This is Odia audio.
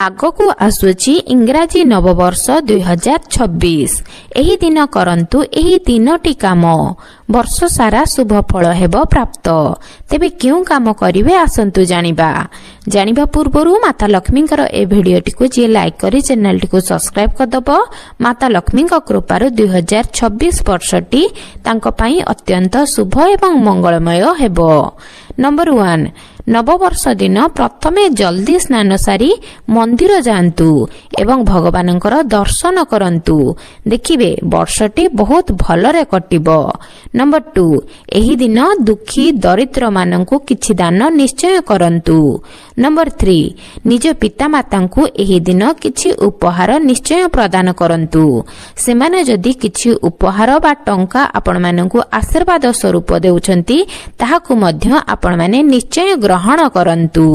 ଆଗକୁ ଆସୁଛି ଇଂରାଜୀ ନବବର୍ଷ 2026। ଏହି ଦିନ କରନ୍ତୁ ଏହି ତିନୋଟି କାମ, ବର୍ଷ ସାରା ଶୁଭ ଫଳ ହେବ ପ୍ରାପ୍ତ। ତେବେ କେଉଁ କାମ କରିବେ, ଆସନ୍ତୁ ଜାଣିବା। ଜାଣିବା ପୂର୍ବରୁ ମାତା ଲକ୍ଷ୍ମୀଙ୍କର ଏ ଭିଡ଼ିଓଟିକୁ ଯିଏ ଲାଇକ୍ କରି ଚ୍ୟାନେଲଟିକୁ ସବସ୍କ୍ରାଇବ୍ କରିଦେବ, ମାତା ଲକ୍ଷ୍ମୀଙ୍କ କୃପାରୁ 2026 ବର୍ଷଟି ତାଙ୍କ ପାଇଁ ଅତ୍ୟନ୍ତ ଶୁଭ ଏବଂ ମଙ୍ଗଳମୟ ହେବ। ନମ୍ବର 1, ନବବର୍ଷ ଦିନ ପ୍ରଥମେ ଜଲ୍ଦି ସ୍ନାନ ସାରି ମନ୍ଦିର ଯାଆନ୍ତୁ ଏବଂ ଭଗବାନଙ୍କର ଦର୍ଶନ କରନ୍ତୁ। ଦେଖିବେ, ବର୍ଷଟି ବହୁତ ଭଲରେ କଟିବ। ନମ୍ବର 2, ଏହି ଦିନ ଦୁଃଖୀ ଦରିଦ୍ରମାନଙ୍କୁ କିଛି ଦାନ ନିଶ୍ଚୟ କରନ୍ତୁ। ନମ୍ବର 3, ନିଜ ପିତାମାତାଙ୍କୁ ଏହି ଦିନ କିଛି ଉପହାର ନିଶ୍ଚୟ ପ୍ରଦାନ କରନ୍ତୁ। ସେମାନେ ଯଦି କିଛି ଉପହାର ବା ଟଙ୍କା ଆପଣମାନଙ୍କୁ ଆଶୀର୍ବାଦ ସ୍ୱରୂପ ଦେଉଛନ୍ତି, ତାହାକୁ ମଧ୍ୟ ଆପଣମାନେ ନିଶ୍ଚୟ ଗ୍ରହଣ କରନ୍ତୁ।